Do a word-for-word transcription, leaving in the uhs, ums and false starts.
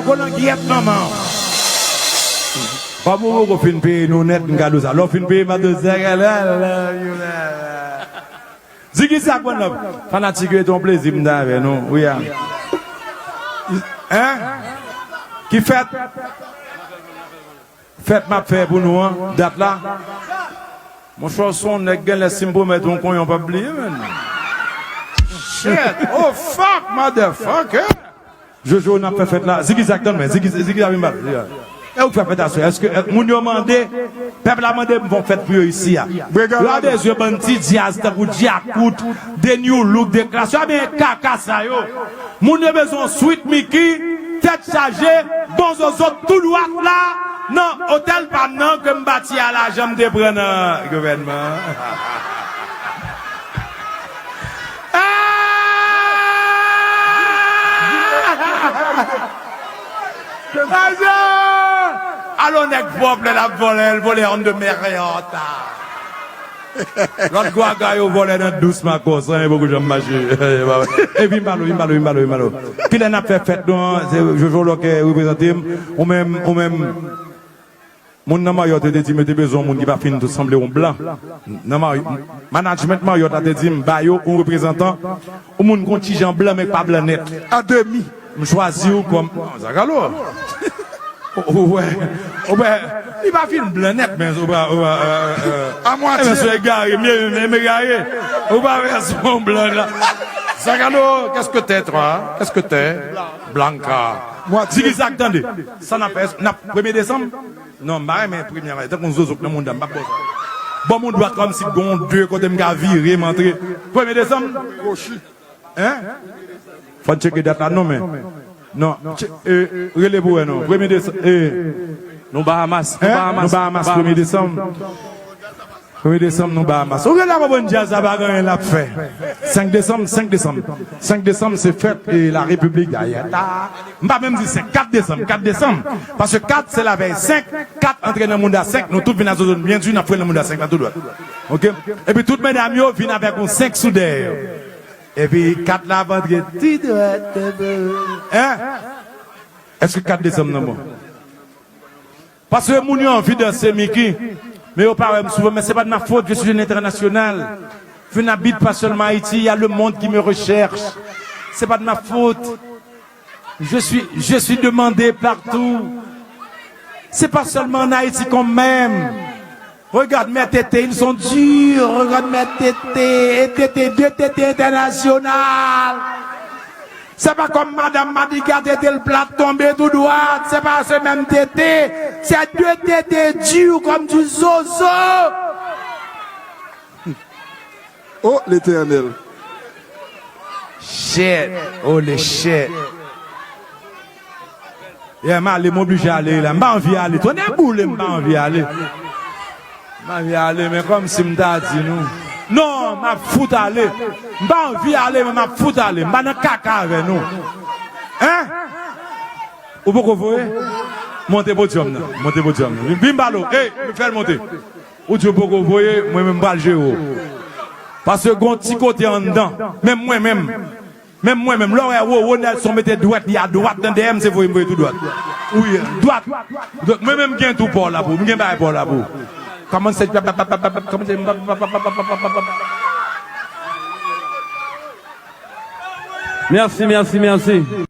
Kolangyèt manman. Kòm ou poko fin peye nou nèt, m ka di w sa. Lè w fin peye, m ap di w, Ziggy, sa konn nan fanatik yo, se yon plezi m t avè nou. Wi a. Hein? Ki fèt? Fèt m ap fè pou nou an, dat la. Monchè, w se yon nèg, genlè si m pwomèt yon konyon, w p ap bliye, menn. Shit. Oh, fuck, motherfucker. Jojo, n ap fè fèt la. Ziggy Zag, tann mwen. Ziggy, Ziggy Zag, vin bat. E ou k fè fèt aswè? Èske, e, moun yo mande, pèp la mande m fè yon fèt pou yo isi a. Yo a bezwen bann ti djaz tankou Djakout, de New Look, de Klass. Yo a bezwen kaka sa yo. Moun yo bezwen Sweet Micky, tèt chaje, bon zozot tou dwat la, nan otèl pa m nan ke m bati a lajan m te pran nan gouvènman an. Ah! Ajan! Alò nèg pwòp lè l ap vòlè, l vòlè on de Marriott. Lòt gwaga yo vòlè nan dous makòs, anyen poko janm mache. Epi m pale w, m pale w, m pale w, m pale w. Kilè n ap fè fèt nou an, se Jojo Lòkè reprezante m, ou menm, ou menm. Moun nan Marriott yo te di m yo te bezwen yon moun ki pa fin sanble yon blan. Nan Marri-, management Marriott la te di m, ba yo yon reprezantan, yon moun ki yon ti jan blan, men pa blan nèt. A demi. M chwazi w kòm, non, Zagalo. Ou, ou wè, ou wè, li pa fin blan nèt, men ou pa, ou pa, euh, euh, a mwatye. Mesye egare, m, m, m egare. Ou pa wè son blan la. Zagalo, qu'est-ce que t'es, toi? Qu'est-ce que t'es? Blanca. Mwatye. Di ki sa k tande. Sa n ap fè, n ap premye desanm? Non, m pa renmen premye a, tankou zozo k nan mouda, m p ap ba w sa. Ban m yon dwat kòmsi gon de kote m ka vire, m antre. Premye desanm? Hein? Fò n tcheke dat la, non, men. Non, tche-, e, rele pou wè, non. Premye desanm, e. Nou Bahamas, nou Hein? Bahamas, Nou Bahamas, Bahamas. Premye desanm. Premye desanm, nou Bahamas. Ou genlè konprann djaz la pa gen anyen l ap fè. Senk desanm, senk desanm. Senk desanm, se fèt, e, la Repiblik dayè. Ta, m pa menm di senk, kat desanm, kat desanm. Paske kat, se lavèy senk, kat antre nan mouda senk, nou tout vin a zozo n byen di, n ap fouye nan mouda senk la tou dwat. Oke? Epi tout medam yo vin avèk yon senk sou dèyè yo. Epi kat la ap antre tou dwat. Hein? Èske kat desanm nan bon? Paske moun yo anvi danse Mickey, men yo pa wè m souvan, men se pa de ma faute, je suis un international. Je n'habite pas seulement Haïti, il y a le monde qui me recherche. C'est pas de ma faute. Je suis, je suis demandé partout. C'est pas seulement en Haïti qu'on m'aime. Regarde mes tétés, ils sont durs. Regarde mes tétés, et tétés, deux tétés internationales. Se pa kòm madanm Madiga tete l plat tonbe tou dwat, se pa se menm tete, se de tete di kòm di zozo. Oh, Letènèl. Shit, holy shit. Yeah, m ale, m oblije ale la. M pa anvi ale. Tonnè boule, m pa anvi ale. M anvi ale, men kòmsi m ta di nou. Non, m ap fout ale. M pa anvi ale, men m ap fout ale. M pa nan kaka avè nou. Hein? Ou poko voye? Monte podyòm nan. Monte podyòm nan. Vin, vin balo. Ey, fè l monte. Ou di w poko voye, mwen menm m pral jere w. Paske gon ti kote anndan. Menm mwen menm. Menm mwen menm, lè w wè Roro Nelson mete dwèt li a dwat nan dèyè m, se voye m voye tou dwat. Wi, dwat. Dwat. Mwen menm m gen tou pa w la pou ou. M gen bagay pa w la pou ou. Kòmanse, kòmanse. Mèsi, mèsi, mèsi.